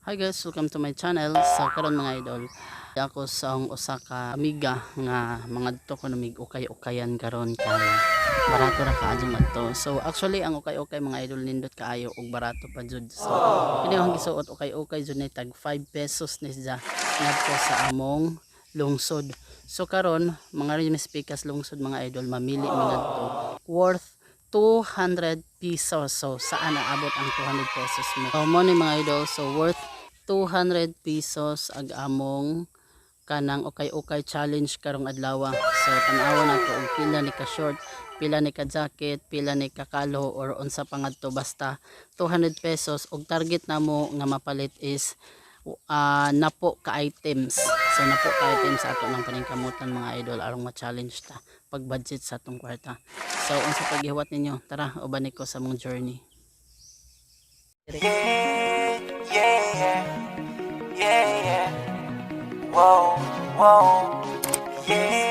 Hi guys, welcome to my channel. So karon, mga idol, ako sa akong usa ka amiga nga mangadto ko mig ukay-ukayan karon kay barato ra kaayo adto. So actually, ang ukay-ukay, mga idol, nindot kaayo ug barato pa jud. So kini ang gisuot, ukay-ukay jud ni, tag 5 pesos ni siya ngadto sa among lungsod. So karon mga pikas lungsod, mga idol, mamili mi ngadto worth 200 pesos. So saan naabot ang 200 pesos mo? So mo ni, mga idol, so worth 200 pesos ag among kanang ukay-ukay challenge karong adlaw. So tan-awa nato og pila ni ka short, pila ni ka jacket, pila ni ka kalo or unsa pa ngadto, basta 200 pesos og target namo nga mapalit is napo ka items. So napo ka items ato ng paningkamutan, mga idol, aron ma-challenge ta pag budget sa atong kwarta. So unsa paghiwat ninyo? Tara, uban ko sa mong journey. Yeah. Whoa. Yeah.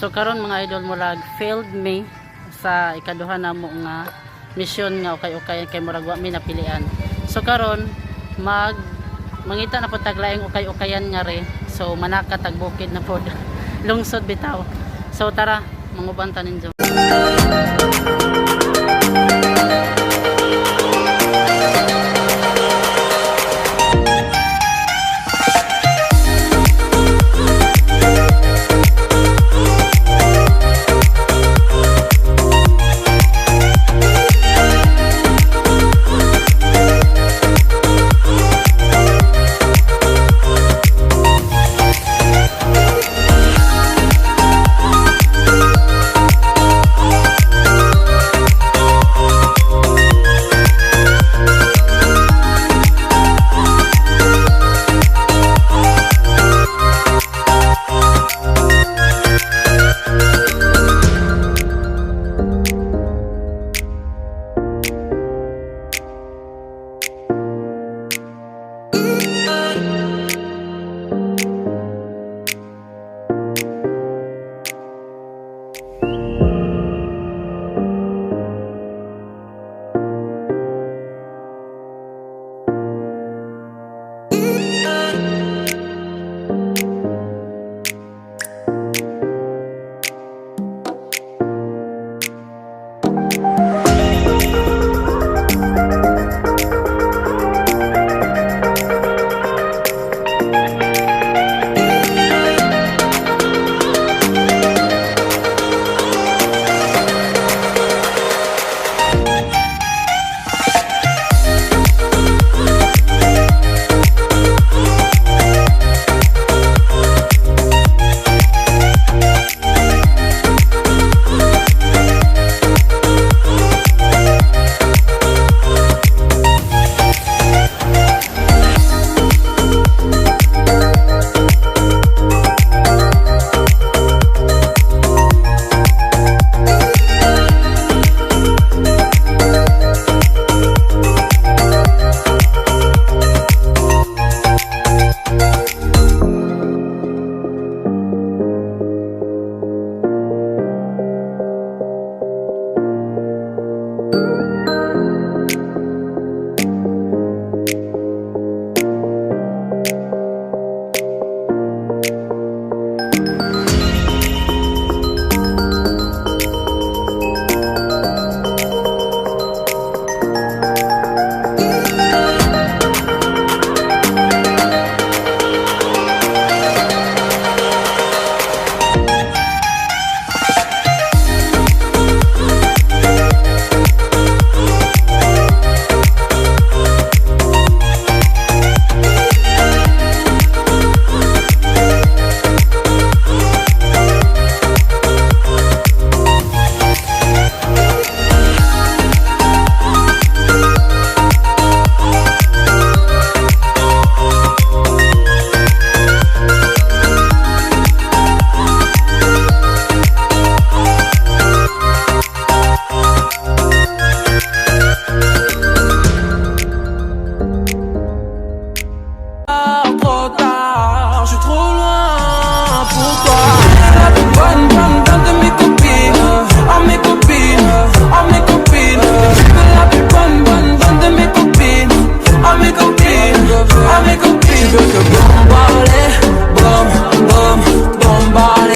So karon, mga idol, murag failed me sa ikaduha namo nga mission nga ukay-ukay kay murag wa mi napilian. So karon mag mangita na pod tag laing ukay-ukayan nga re. So manaka tag bukid na pod. Lungsod bitaw. So tara, manguban ta ninyo.